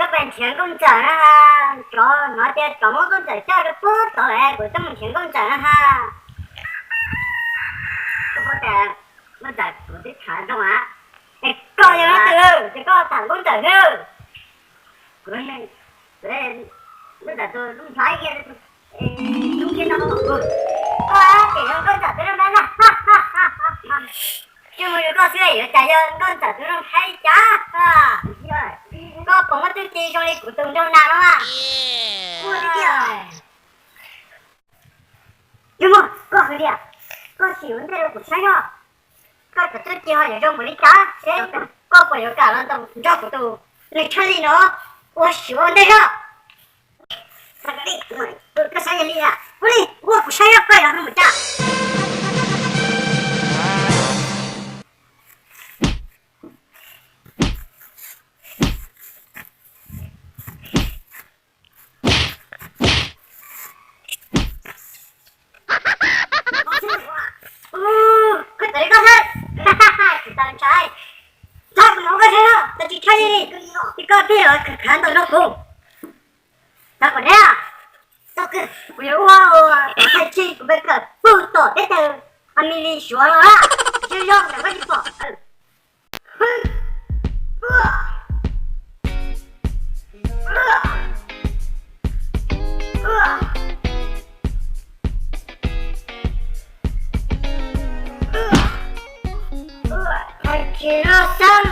Koj pais nrhiav nkauj ntxawm na ha, tsov no tias tsov muab nkauj ntxawm coj rau pub tod lawm, kuv twb mus nrhiav nkauj ntxawm na ha. Koj paub tias nkauj ntxawm kuv twb tham zoo a. Es koj yog leej twg ces koj tham nkauj ntxawm xwb. Kuv, kuv nkauj ntxawm tus lub nplhaib kiag, lub kiag no kuv. Koj ces yog nkauj ntxawm tus lub nplhaib na. Tsis mus yus koj xwb yuav cas yog nkauj ntxawm tus lub nplhaib li cas. Koj puas muaj txuj ci zoo li kuv tus nraug nas no mas? Tsis muaj, koj hais tias koj xyuas ua ntej rau kuv saib no. Koj cov txuj ci ho yuav zoo npaum li cas seb koj puas yuav kam los nrog kuv tus neeg tshaj li no ua siv ua ntej zog. Koj saib yog li, ua li, ua kuv saib yog koj yuav mus cas. Koj txawm li koj xwb, tsis tau ntshai. Txhob mus ua koj saib no, tsis tshaj li, ces koj thiaj yuav khav ntaus rau kuv. Tau kom deb, kuv yuav ua ua thaij tsij kuv pes kawm pug tom teb chaws Amelikas no na, tsis yog ntawm koj tsis pom. Thaij tsij no xwb.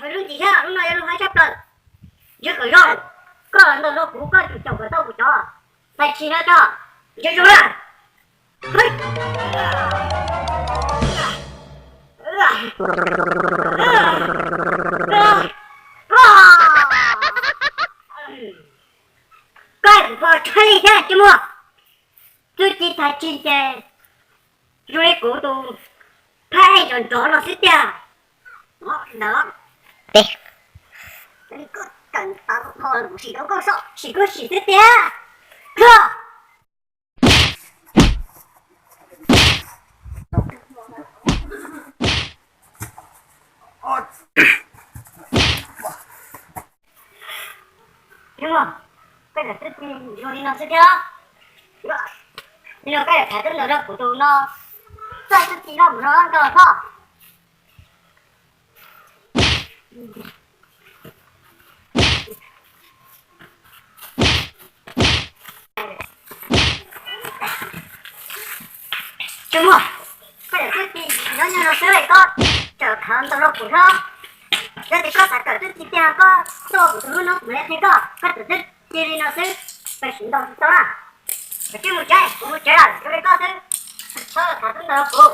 Lub ntsis thiab lub no yog lub hab tshaj plaws. Ntshe kom zoo, koj ntaus rau kuv, koj tsum caum kom tau kuv cov thaij tsij no tso. Ntshe zoo na. Koj pom tshaj li thiab tsis muaj txuj ci thaij tsij ces zoo li kuv tus phab ej nrov nrov no xwb tiag. Ntawd, koj kawm tas kho kuv sim rau koj soj, sim koj sim xwb tiag. Koj Koj yuav khav txuj ci zoo li no xwb thiab. Li no koj yuav khav txuj ntaus rau kuv tus no, txoj txuj ci no mus no nkauj hlob. Tsis muaj, koj yuav txuj ci nyob nyob no xwb, koj tseem khav ntaus rau kuv thiab. Yog tias koj xav kawm txuj ci tiag koj tuaj kuv tus hlub no kuv mam li qhia koj, koj tseem txuj ci li no xwb, koj sim ntaus tsis tau na. Koj cia li mus tsev, kuv mus tsev lawm, zoo li koj xwb, txhob khav txuj ntaus rau kuv.